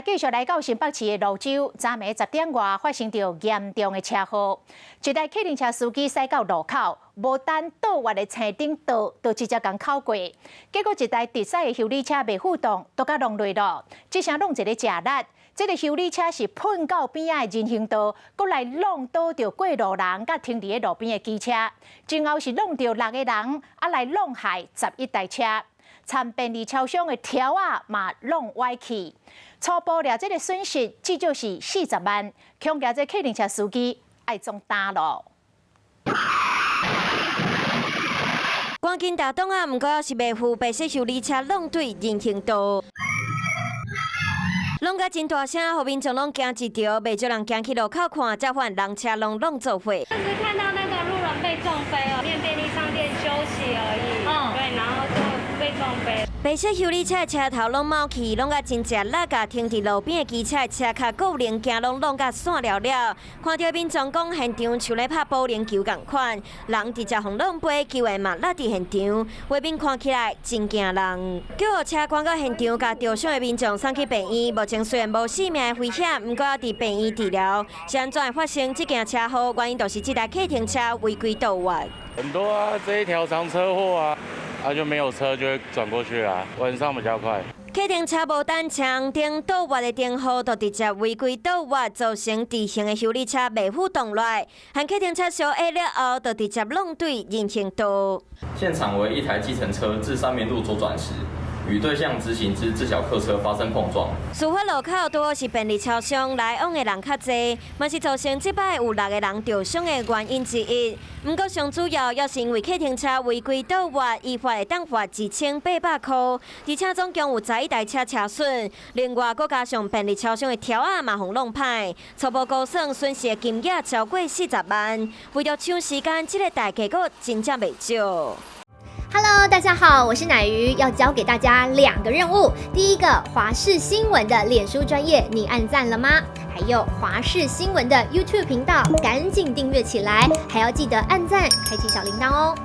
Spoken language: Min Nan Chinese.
繼續來到新北市的蘆洲，昨暝10點外發生著嚴重的車禍，一台客運車司機駛到路口，無等倒彎的青燈倒，就直接共扣過，結果一台直駛的修理車袂赴動，都共弄落囉，這聲弄一个食力。這个修理車是噴到邊仔的人行道，閣來弄倒著過路人佮停佇咧路邊的機車，最後是弄著六個人，啊來弄害11台車，參便利超商的柱仔嘛弄歪去，初步量這个損失至少是40萬，恐驚這客運車司機愛創擔囉。趕緊打擋啊！毋過猶是袂赴白色修理車弄對人行道。弄甲真大聲，予民眾攏驚一跳，袂少人行去路口看，才發現人車攏弄做伙。就是看到那個路人被撞飛了，面便利商店休息而已。對，然後就被撞飛。白色修理車的車頭攏冒去，弄甲真食力，共停佇路邊的機車的車殼閣零件攏弄甲散了了。看著民眾講，現場像咧拍保齡球仝款，人直接予弄飛，球員嘛落佇現場，畫面看起來真驚人。救護車趕到現場，共著傷的民眾送去病院。目前雖然無性命的危險，毋過猶佇病院治療。是按怎會發生這件車禍？原因就是這台客停車違規倒彎。很多啊，這一條常車禍啊。啊，就沒有車就會轉過去啦，晚上比較快。客停車無等青燈倒彎的燈號，就直接違規倒彎，造成直行的修理車袂赴動來，和客停車相壓了後，就直接弄對人行道。現場為一台計程車自三民路左轉時，與對向直行之自小客車發生碰撞。事發路口拄好是便利超商來往的人較濟，嘛是造成這擺有六個人著傷的原因之一。毋過上主要猶是因為客停車違規倒彎，依法會當罰1800箍，而且總共有11台車車損，另外閣加上便利超商的柱仔嘛予弄歹，初步估算損失的金額超過40萬。為著搶時間，這个代價閣真正袂少。 Hello，大家好，我是奶魚，要交給大家兩個任務。第一個，華視新聞的臉書專頁，你按讚了嗎？還有華視新聞的 YouTube 頻道，趕緊訂閱起來，還要記得按讚，開啟小鈴鐺哦。